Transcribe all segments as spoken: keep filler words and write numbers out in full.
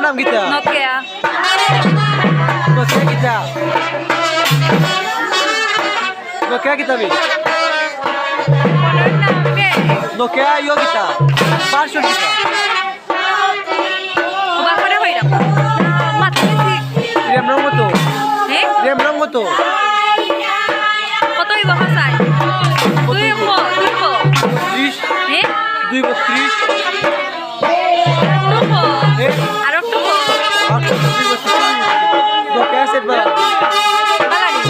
নাম কিতা? Nokia. Nokia কিতা? নোকিয়া কিতা বে? ফোনর নাম বে। নোকিয়া ইয়ো কিতা? ভার্সন কিতা? ও বাপরে ভাইরা। মাথা ঠিক। RAM রম কত? হ্যাঁ? RAM রম কত? কত অইব হাসাই? দুই ক, দুই ক। ত্রিশ। হ্যাঁ? দুই বত্রিশ। টুকু। এ? আর একটু কম। আর একটু কম। বকে আছে একবার। বালানি।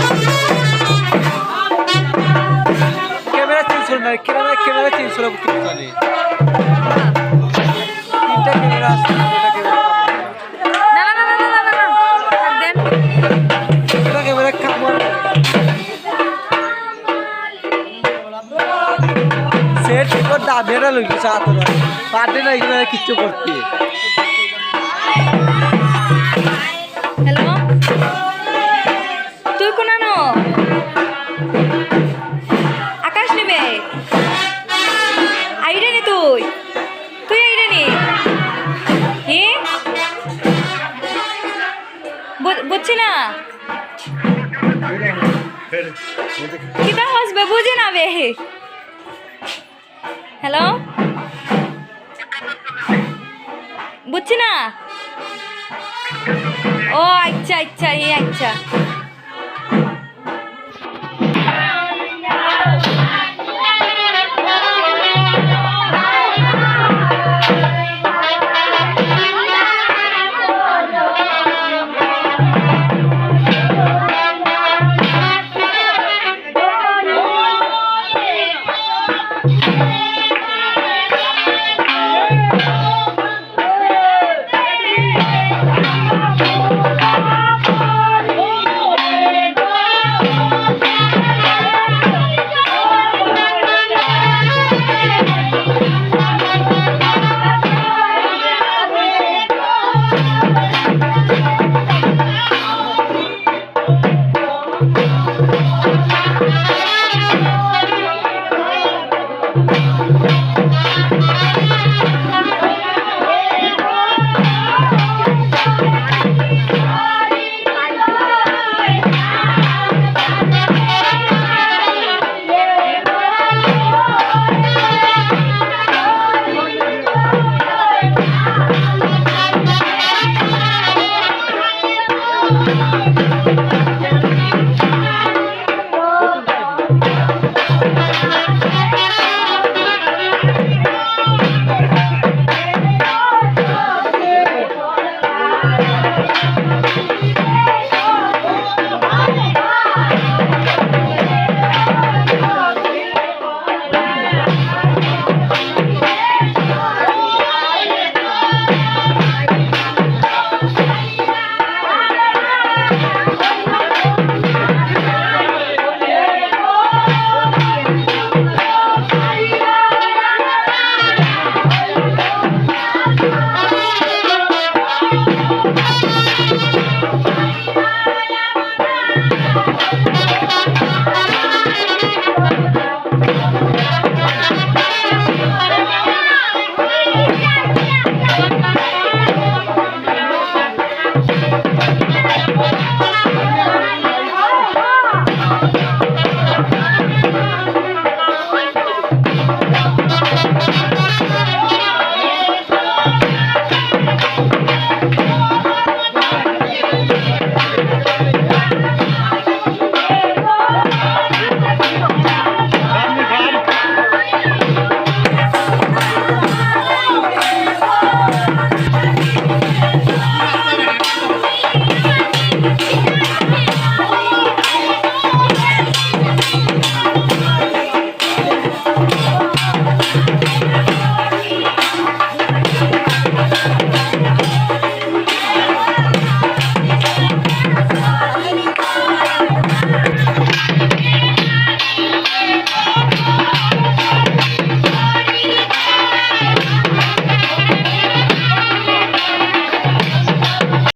ক্যামেরা চেঞ্জ করো না, ক্যামেরা, ক্যামেরা চেঞ্জ করো, বুঝতে পারি। তিনটা ক্যামেরা আছে, তিনটা ক্যামেরা। না, না, না। আর দেন। তিনটা ক্যামেরা কামড়। সেট তোর দামেরা লইছে সাথে। পারবে না এগুলো কিচ্ছু করতে। হ্যালো, তুই কোনানো? আকাশ নিবে? আইরে নি তুই? তুই আইরে নি? এ? বু-, বুঝছি না। কিতা হস বে? বুঝি না বে। হ্যালো? বুঝছি না। ও আচ্ছা, আচ্ছা, এই আচ্ছা।